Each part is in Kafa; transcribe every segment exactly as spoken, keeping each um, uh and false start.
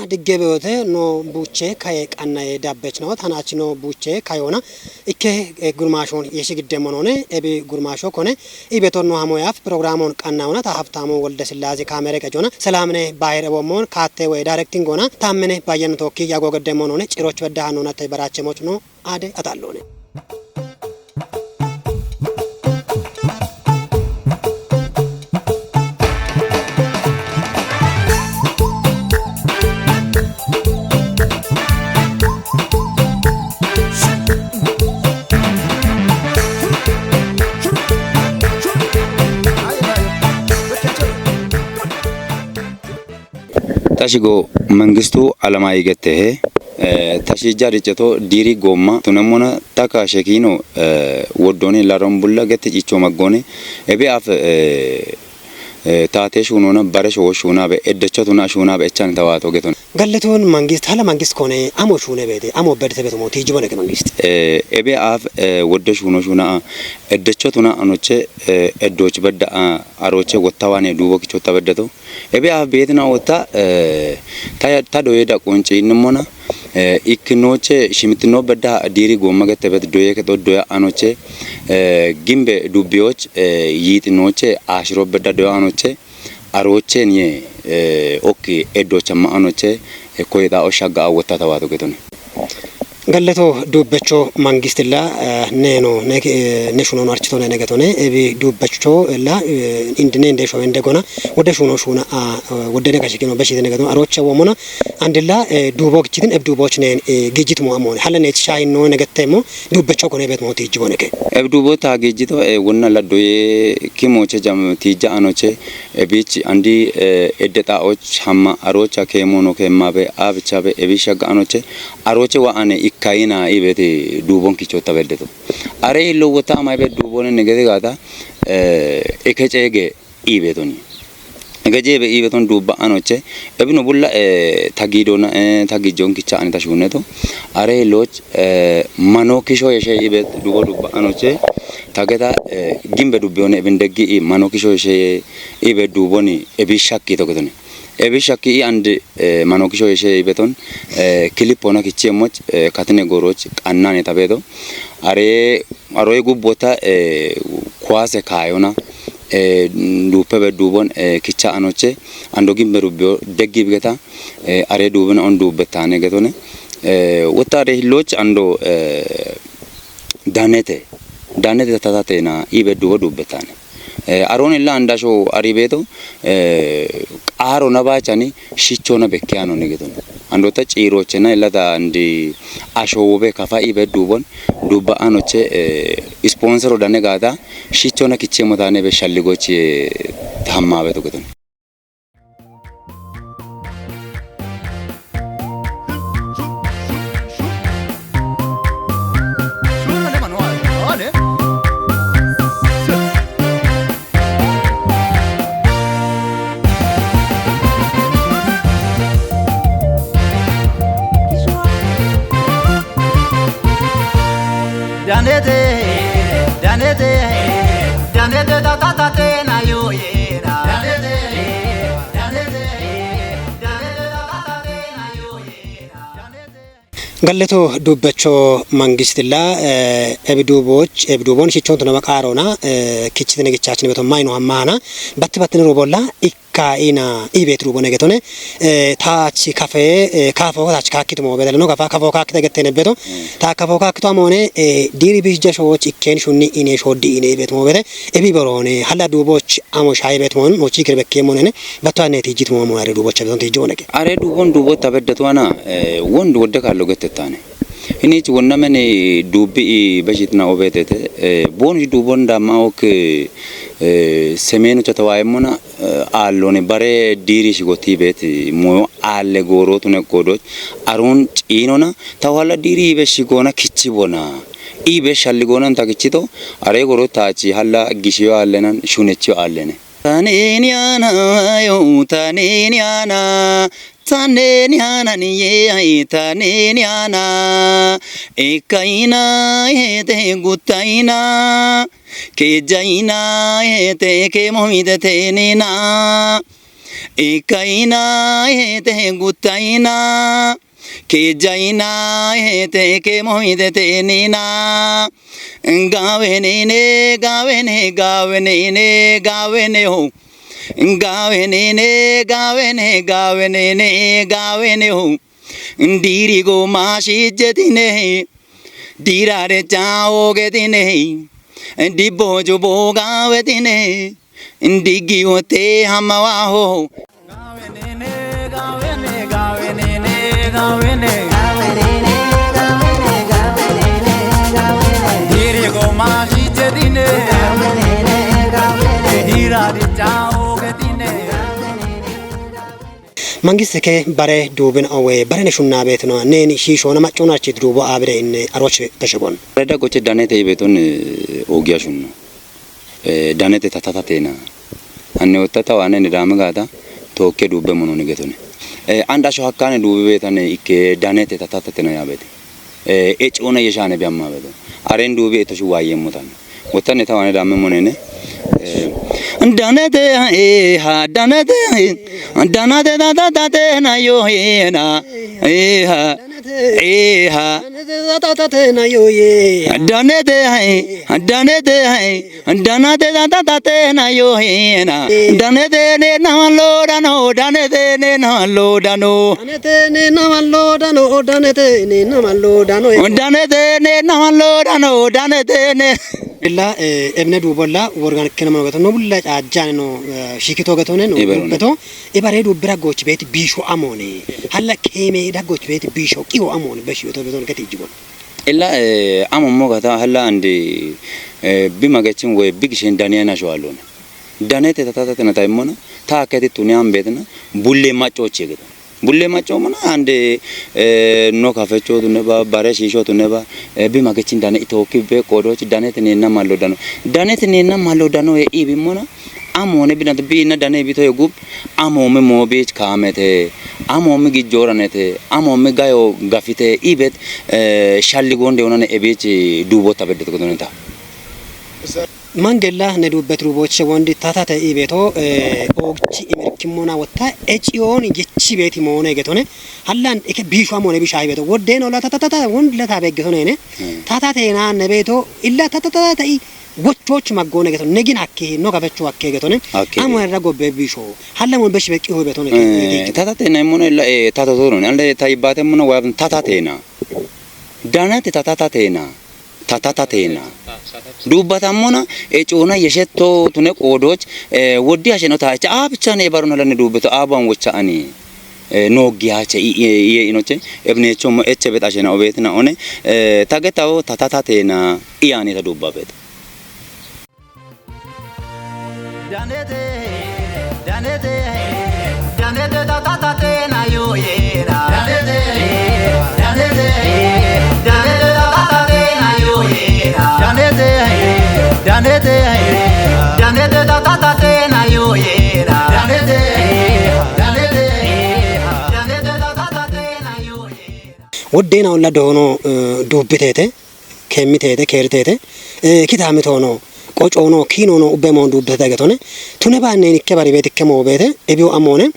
Digge beyote no buche kaye qannaye dabbech no, tanachi no buche kayona ikke, eh, gurmashoon yeshi gidde monone, ebi gurmasho kone, ibeto no hamo yaf programon qannawona ta Habtamu Wolde Sillaze kamere qejona, selamne bayir ewomon katte we directing ona, tammene bayyana tokki yago gidde monone, ciroch bedda hanona te barache moch no, ade atallone. Tashigo Mangistu Alama Igetehe, eh, tashija riceto diri gomma tunemmona taka shekino, eh, woddoni laron bulla gette cicho maggone, ebe af, eh, eh, tate shunona bare showo shunabe, eddecho tuna shunabe echan tawato geton. Galletun Mangist, hala Mangist kone, amo shune bete, amo bedte beto mo, tijibone ke Mangist. Eh, ebe af, eh, wodde shuno shuna, eddecho tuna anoche, eh, eddoch bedda, ah, aroche wottawane dubo kichota beddato. Ebe a beetina otta, eh, ta, ta doyeda qonce innimona, eh, ikkinoche shimitino bedda diri gomma gette bet doye ke do doya anoche, eh, gimbe dubbiyoch, eh, yitinoche ashiro bedda doya anoche, aroche niye, eh, okki eddocha ma anoche, eh, koyda o shagga a wotta tawato getone. Galleto duubbecho Mangistilla, eh, neno ne, eh, ne shunono architone ne getone, ebi duubbecho ella, eh, indine inde showende gona, wode shuno shuna, ah, eh, wode ne kashikino beshi ne getone, arocha womona, andilla, eh, duubo gichitin, eb duuboch ne, eh, gijit mo amone, hala ne shayin no ne gettemo, duubbecho kone bet mo tijibone ke. Eb duubo ta gijito, eh, wonna laddoye, kimoche jam tija anoche, ebich andi, eh, edde ta och hamma arocha kemono kemabe, abichabe, ebi shagga anoche, aroche wa ane ikkayina ibeti duubon kichota beddeto. Are illo wota ama ibe duubone negede gata, eh, eke chege ibetoni. Eke jebe ibeton duubba anoche, ebino bulla, eh, tagidona, eh, tagijon kicha ani tashuneto. Are illoch, eh, mano kisho yeshe ibe duubo duubba anoche, tageta, eh, gimbe dubbione ebin deggi i mano kisho yeshe ibe duuboni ebi shakki to getoni. Ebi shakki i and, eh, mano kisho yeshe ibeton, eh, kilipona kichie moch, eh, katine goroch qannane tabeto. Are, aroy gubbota, eh, kuwase kayona, eh, duupe be duubon, eh, kicha anoche, ando gimbe dubbio deggi bigeta, eh, are duubin on duubetane getone. Eh, wota are hilloch ando, eh, danete, danete tatatena ibe duubo duubetane. Eh, aron illa andasho aribeto, eh, qaro na bachani shichona bekkeyano ne geton. Andota cirochena illa ta andi asho wobe kafa ibe duubon, duubba anoche, eh, sponsoro dane gata, shichona kichemo tane be shalligoche, eh, tammabeto geton. Danete, danete, danete ta ta ta te na yo ye na. Danete, danete, danete ta ta ta te na yo ye na. Danete. Galleto duubbecho Mangistilla, eh, ebi duuboch, ebi duubon shichonto nama qaarona, eh, kichitine gichachine beto mayno hammana, batti battine rubolla, ik- Ka ina ibet rubo negetone, eh, tachi kafe, eh, kafo tachi kakit mo bedel no kafa, kafo kakit getene bedo. Ta kafo kakit amone, eh, diri bijja shoch ikken shunni ine shoddi ine ibet mo bede. Ebi borone, hala duboch amo shay bet mon, mo chikir bekke monene. Batwa ne tijit mo mo are duboch beton tijone ke. Are dubon dubo tabedde tuana, eh, won wodde kallo gettetane. Hinichi wonna meni dubbi i beshitna obetete, eh, bonus dubon damma ok, eh, semenu chatawaye mona, eh, allone bare diri shigoti beti moyo alle goro tune kodoch, arun chinona, tawala diri ibe shigona kichi bona, ibe shalligona nta kichito, are goro tachi halla gishiyo allenan, shunechiyo allene. Taneni ana yo, taneni ana, taneni ana niye, taneni ana. Ekaina, ete gutaina, kejaina, ete ke momide tenina. Ikkaina, ete guttaina, kejjaina, ete kemoidete nina. Gawenene, gawene, gawenene, gawene ho. Gawenene, gawene, gawenene, gawene ho. Dirigo mashijjetine. Dirare chaogetine. Dibojo bogawetine. Digi wote hamawa ho. Mangiste ke bare duubin owe bare ne shunna betino neni shisho na macco na chit duubo abire inne aroch beshebon. Reda goche danete ibeton ogiya shunno. Danete tatata tena. Anne otta tawa anne ne dame gata tokke dubbe mono ne getone. Anda sho hakkane dubbe betane ikke danete tatata tena yabete. Econa yeshane biyamma beto. Aren dubi eto shu waye mutan. Wotane tawane dame monene. Danete ha danete ha danete da da da te na yo he na. Eha. Eha. Danete ha danete ha Danate da da da te na yo he na. Danate ne na malo dano. Danate ne na malo dano. Danate ne na malo dano. Danate ne na malo dano. Danate ne na malo dano. Danate ne. Illa ebne dubolla worgan kena mano gato no bulla ajjane no shikito gato ne no gato. Ebare du bira goch beti bisho amone. Halla keme da goch beti bisho kiwo amone beshi beto beto gati jibon. Illa amommo gata halla andi bima gechin we bigishen daniya na shwalona. Danete tatata tena taimona ta aketi tuni ambetna bulle maccoche geta. Bulle macco mona ande no kafecho tuneba bare shisho tuneba bima gechin dane itoki be kodochi danete ne na mallo dano. Danete ne na mallo dano e ibi mona. Amone binat bina dane bito yogub. Amome mobich kamete. Amome gijjoranete. Amome gayo gafite ibet shalli gonde onane ebich dubo tabeddet godoneta. Mangella ne dubbet ruboche wondi tatate ibeto ogchi imerkimona wotta echioni jechi beti mone getone. Hallan eke bishu amone bisha ibeto wodde no la tatatata wondi la tabe getone ne. Tatate na ne beto illa tatatata i Gochoch maggone geto negin akke no gabecho akke getone. Amo era gobbe bisho. Halle mon besh beqqi ho betone. Tata tena mono illa tata toro ne alle taybate mono wa tata tena. Danate tata tena. Tata tena. Dubbata mona e cona yeshetto tune qodoch woddi asheno tacha a bicha ne baruno lanne dubbeto aban wocha ani. Nogiyache iye inoche ebnecho mo eche bet ashena obetina one. Tagetawo tata tena. Iyani ta dubba bet. Danete, danete, danete da da da te na yo ye na. Danete, danete, danete da da da te na yo ye na. Danete, danete, danete da da da te na yo ye na. Danete, danete, danete da da da te na yo ye na. Woddena olla dono dubbitete. Kemmitete keertete kitami tono qocono kinono ubbe mon dubbete getone tune banne nikke bari betikke mo bete ebiu amone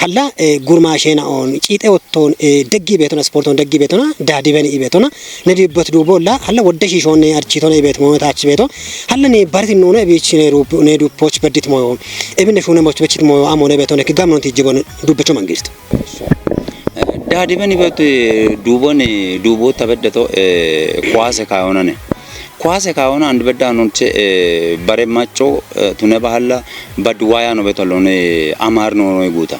halla gurmashena on cite otton deggi betona sporton deggi betona dadi beni ibetona ne dibbot dubolla halla wodde shishonne architone ibet mo tach beto halla ne barit nune ebichine rup ne duppoch bedit mo ebine shune moch bechit mo amone betone ki gamnon tijibon dubbecho mangist. Daadimeni bet duubon duuboo tabeddato kuwaase kaayonane. Kuwaase kaayona andi bedda nonche bare macco tune bahalla baddi waaya no beto lone amaar noono guuta.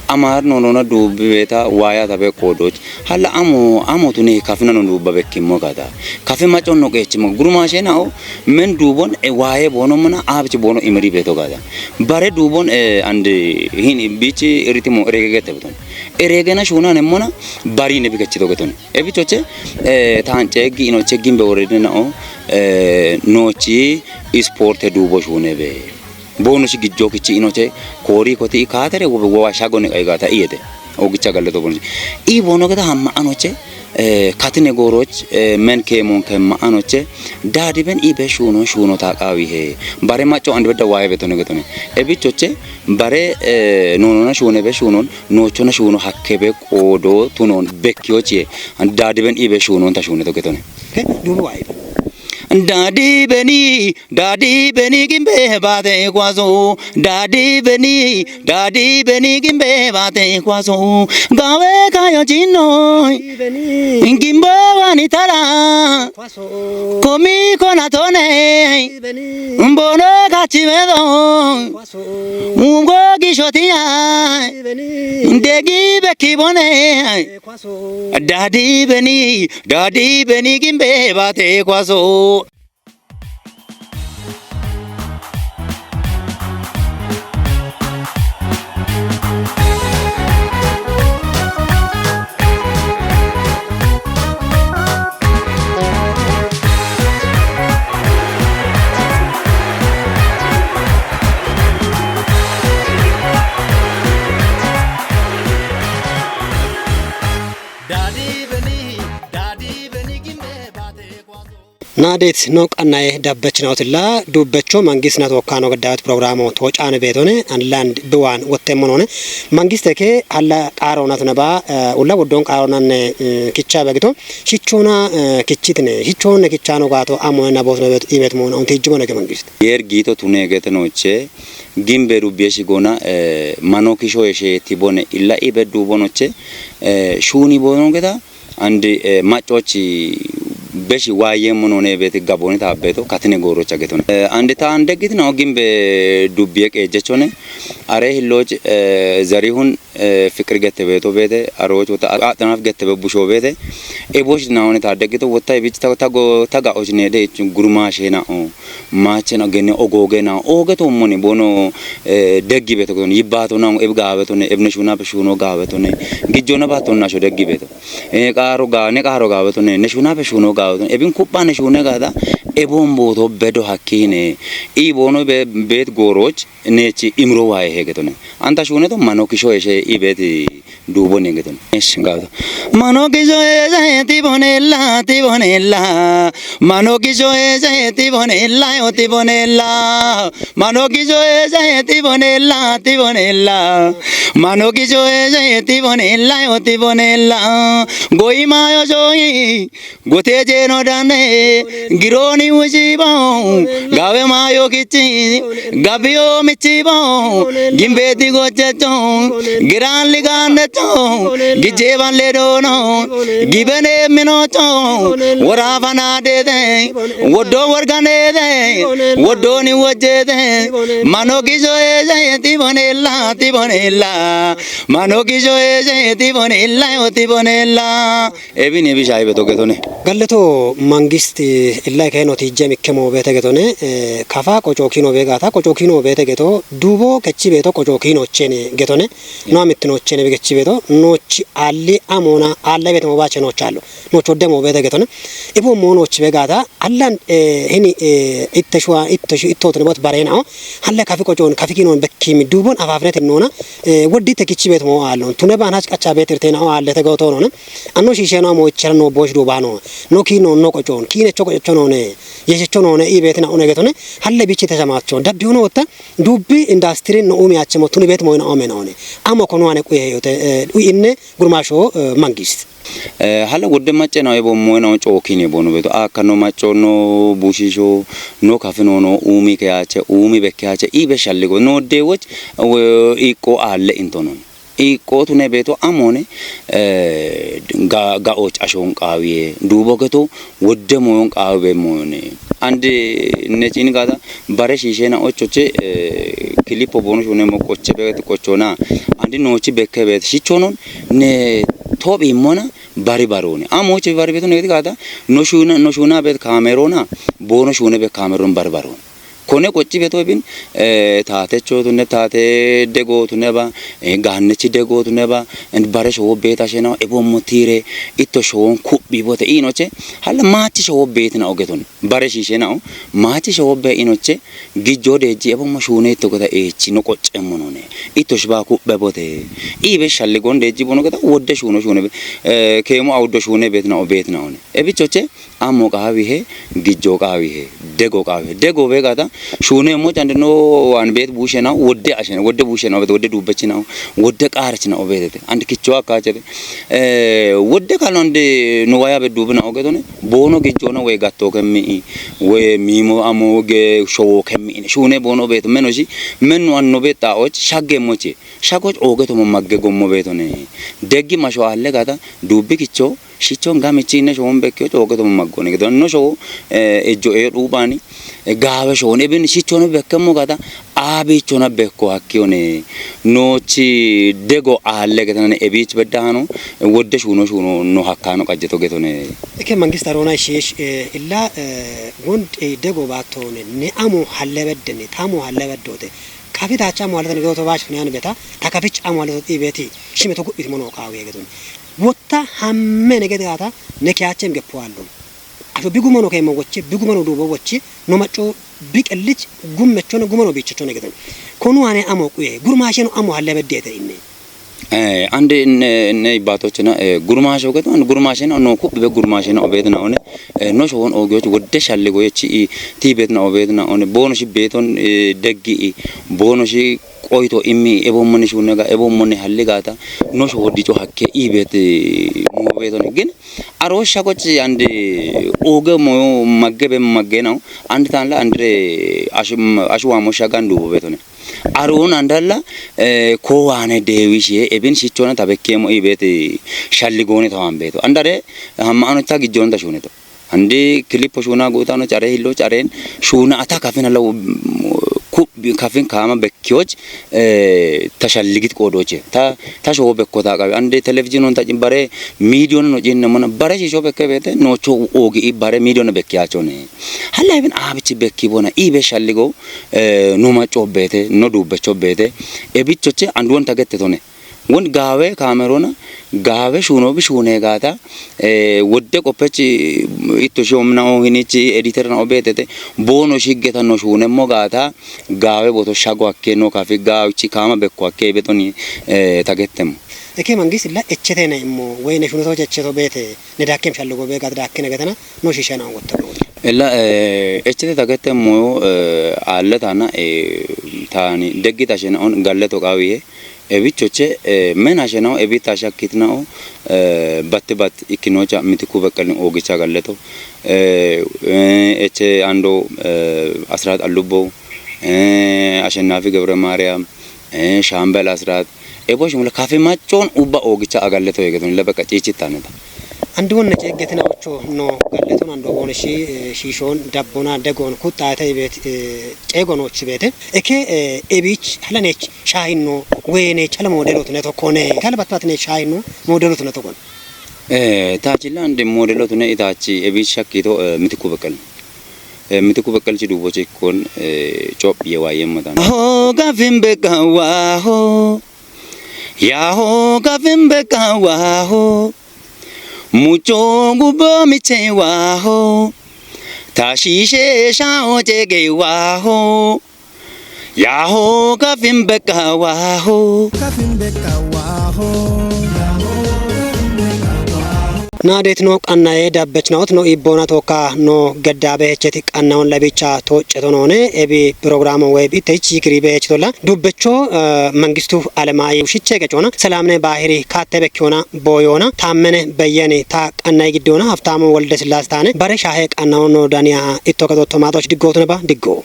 Amaar noonona duubbi beeta waaya tabe koodoch. Halla amo amo tune kafina no duubba bekkimmo kaata. Kafe macco no qeechimo gurumaashe nao men duubon e waaye boono mana aabchi boono imiri beeto kaata. Bare duubon andi hin bichi ritimo eregegete beton. Eregena shunan emmona bari ne bikechito geton. Ebichoche taan ceeggi inoche gimbe woredinao noochi isporte duubo shunebe. Bonusi gijjo kichi inoche kori koti ikatere wobe wowa shagone qaigata iyete. Ogicha galleto bonusi. I bono geta hamma anoche eh, katine gooroch, eh, men keemon kemma anoche, dadiben ibe shunon shuno taqawi he. Bare macco andi bedda wae betone getone. Ebichoche, bare, eh, nonona shune be shunon, nochona shuno hakkebe qodo tunon bekkiyoche. Dadiben ibe shunon ta shune to getone. He, dubu wae. Dadi beni, dadi beni gimbe bate kwaso. Dadi beni, dadi beni gimbe bate kwaso. Gawe kayo chinoi. Gimbo wani tara. Komi kona tone. Mbono kachimedo. Ungo gishotia. Degi beki bone. Dadi beni, dadi beni gimbe bate kwaso. Dadi beni, dadi beni gimbe bate kwaso. Naadeet no qannaye dabbechinaotilla dubbecho mangistna tookkaano gaddaawet pirogiraamo toocaane beetone anland biwaan wottemmonoone. Mangiste ke halla qaaroonat naba, eh, ulla woddoon qaaroonanne, eh, kicha begito shichoona, eh, kichitine, shichoonne kichaano gaato amoone nabootno beet iibeet moona unti hijjimone ke mangist. Yer giito tune gete nooche, gimbe dubbiye shigona, eh, mano kisho eshe tibone illa ibe duubonoche, eh, shuuni bono geta, Andi, eh, maccochi beshi waayyeemmo noone beeti gabooni taabbeeto katine goorocha getone. Eh, andi taan deggitino gimbe dubbiye qeejjechone. Are hilloch, eh, zarihun, eh, fiqir gettebeeto beete, arooch wota aqaxxanaaf gettebe busho beete. Ebosh naone taa deggito wotta ebich ta, ta go, ta ga'och neede ich gurmaashe na'o. Maache na genne ogooge na ooge toommoni bono, eh, deggi beeto getone. Yibbaato na ebi gaabetone, ebne shuunape shuuno gaabetone. Gijjona baattonna sho deggi beeto. Eh, qaaro ga-, ne qaaro gaawetone, ne shuunafe shuuno gaawetone. Ebin kupha ne shuune gaada, ebon booto bedo hakkine. I boono be-, beet gooroch, nechi imro waaye hegetone. Anta shuune to mano kisho eshe i beet duubo ne getone. Esh gaada. Mano kisho eshe tibonella, tibonella. Mano kisho eshe tibonella, yo tibonella. Mano kisho eshe tibonella, tibonella. Mano kisho eshe tibonella, yo tibonella. Goyi mayo shoyi, gote jeno dane. Gironi wujibo, gawe mayo kichi. Gabiyo michibo, gimbe digo checho. Giran ligande cho, gije ban le dono. Gibene mino cho, wora fana dede. Woddo worganede, woddoni wojjede, mano gijo eje tibonella, tibonella, mano gijo eje tibonella, yo tibonella. Ebin ebi shaibe to getone. Galleto mangist illa keno tijjem ikkemo bete getone, eh, kafa qoco kino begata, qoco kino bete geto, dubo kechi beto qoco kino chene getone, no amittino chene begechi beto, nochi alli amona, alla beto bache no chalo. Nocho demo bete getone. Ibo mono chibe gata. Allan, eh, hini, eh, itte shua, itte shu, itto tene bot barena. Halle kafi kochon, kafi kinon bekkimi dubon afafnet nona. Eh, woddi te kichi bet mo alon. Tune ban hach kacha betir tena o alle te goto nona. Anno shishe no mo ichara no bosh du bano. No kino no kochon. Kine choko chonone. Yeshe chonone i betina une getone. Halle bichi te samacho. Dabbi uno wotta. Dubbi industry no umi achemo tuni bet mo ina omenone. Amo kono ane kuye yote, eh, u inne gurmasho, eh, mangist. Eh, hala wodde macce na ebo moyna on cookine bono beto. Akka no macco, no bushisho, no kafino, no umi keyache, umi bekkeyache, ibe shalligo. No dewoch, we, iqqo alle intonon. Iqqo tune beto amone, eh, ga, ga och ashon qawiye. Dubo geto, wodde moyon qawi be moyone. Ande ne cini gada, bare shishena ochoche, eh, kilipo bono shune mo qoche be qochona. Andi nochi bekke be shichonon, ne tobi mona, bari barone. Amo che bari beto negati gata, no shuna, no shuna bet kamerona, bono shune bet kameron bari barone. Kone qocci beto ibin, eh, taate chotune, taate degotune ba, eh, gannechi degotune ba, and bare showo beta shena, ebo motire, itto showon kubbi bote inoche, hala machi showo betina ogeton. Bare shishena, machi showo be inoche, gijjo deji, ebo mo shune itto gota echi, no qocce monone. Itto shiba kubbe bote. Ibe shalli gon deji bono gota, wodde shuno shune be, eh, kemo awdo shune betina o betina one. Ebichoche, Amo qaawihe, gijjo qaawihe, dego qaawihe. Dego be gata, shune mo chande no wan bet bushe na, wodde ashe na, wodde bushe na, wodde dubbechi na, wodde qaarchi na obedete. And kicho akachete. Eh, wodde kalo and no waya be dubna ogetone, bono gijjo na we gatto kemmi, we mimo amo ge showo kemmi. Shune bono bet, meno shi, menu anno bet ta och, shagge moche. Shagoch ogeto mo magge gommo betone. Deggi masho alle gata, dubbi kicho, Shichon gamichi ne showon bekkiyo cooge to maggone gido. No showo, eh, ejjo eyo dhubani, eh, gaawe showon. Ebin shichon bekkemmo gada, aabichona bekko hakkiyone. Nochi dego aalle getanane ebich beddahano, eh, wodde shuno shuno no hakkano qajjeto getone. Eke mangista rona shish, eh, illa, eh, wond, eh, dego battone, ne amo halle beddene, tamo halle beddote. Kafi tacha amo halle tane gedo to bash ne an beta, ta kafich amo halle to ibeti, shime to gudhit mono qaawe gedon. Wotta hammene gede gaata ne kiyachem geppo allon. Asho bigumano kayma woche, bigumano dubo woche, no macco biqellich gummechone gumano bichechone geden. Konu ane amo quye, gurmasheno amo halle beddete inne. Eh, ande ne, ne ibatochena, eh, gurmasho geto, an gurmashena no kubbe gurmashena obedna one, eh, no showon ogeoch wodde shalle goyechi i, ti betna obedna one, bono shi beton, eh, deggi i, bono shi qoyto immi, ebo moni shunega, ebo moni halli gata, no sho woddi cho hakke i bet, eh, mo beton gin, Aro shagoch ande oge mo magge be magge na, ande tanla andre ashu, ashu wamo shagan dubo betone. Aro un andalla, eh, ko wane dewishe, ebin shichona tabekke mo ibete shalli gone tawan beto. Andare, hamma ano ta gijjon ta shuneto. Andi clip shuna gutano care hillo caren, shuna ata kafin ala, mm, ku, kafin kama bek Kiyoch, eh, ta shalligit qodoche. Ta, ta showo bekko ta qabe. Ande television on ta cin bare midiyon no cin namana bare shisho bekke bete no cho ogi i bare midiyon bekki achone. Halla eben abichi bekki bona i be shalligo, eh, no ma chobete, no dubbe chobete. E bichoche anduon ta gette tone. Won gawe kamerona, gawe shuno bi shune gata, eh, wodde qoppechi itto shom na o hinichi editor na obetete, bono shiggeta no shune mo gata, Gaawe boto shago akke no kafi gaawichi kaama bekko akke betoni, eh, tagettemo. Eke mangis illa echete ne immo, woy ne shunoto echeto beete, ne dakkem shallugo be gad dakke ne getana, no shisha na wotta go. Illa, eh, echete tagettemo, eh, alle tana, eh, tani deggi tashena on galle to qaawiye, e bichoche, eh, men hashenao, e bit hashakkitnao, eh, batte bat ikkinocha Mitiku Beqqelin oogicha galleto, eh, eh, eche ando, eh, Asrat Allubbo, eh, Ashennafi Gebre Maariyam, eh, Shaambel Asrat, ebo shimula kafi machon ubba oogicha agalleto yegeton illa beqqa ciichittaneta. Andi wonne ceeggetina ocho no galleton ando boone shi, eh, shiishon dabbona degon kuxxaate ibet, eh, ceegon ochi beete. Eke, eh, ebich halanech shahinno weenech hala moodelo tune tokkone. Kala batbatne shahinno moodelo tune tokkone. Eh, taachilla ande moodelo tune itaachi ebich shakkito, eh, Mitiku Beqqel. Eh, Mitiku Beqqelchi duuboche ikkon, eh, cophiye waayemmo tan. Ho gafin beqqa waaho. Yaho gafin beqqa waaho. Mucho gubbo miche waaho. Tashishe shao jege waaho. Yaho gafin beqqa waaho. Gafin beqqa waaho. Naadeetino qannaye dabbechinaot no iibboona tookka no gaddaa behecheti qannaon labicha toocceto noone ebi pirogiraamo woy bitte ichi kiri behechitolla dubbecho, eh, Mangistu Alemaayi ushiche gecona Selamine Baahiri kaatte bekkiyoona booyoona Taammene Beyyeni ta qannayi giddoona Haftaamu Wolde Sillaase taane bare shaahe qannaon no daniya itto gadootto maaxoch diggootune ba diggo.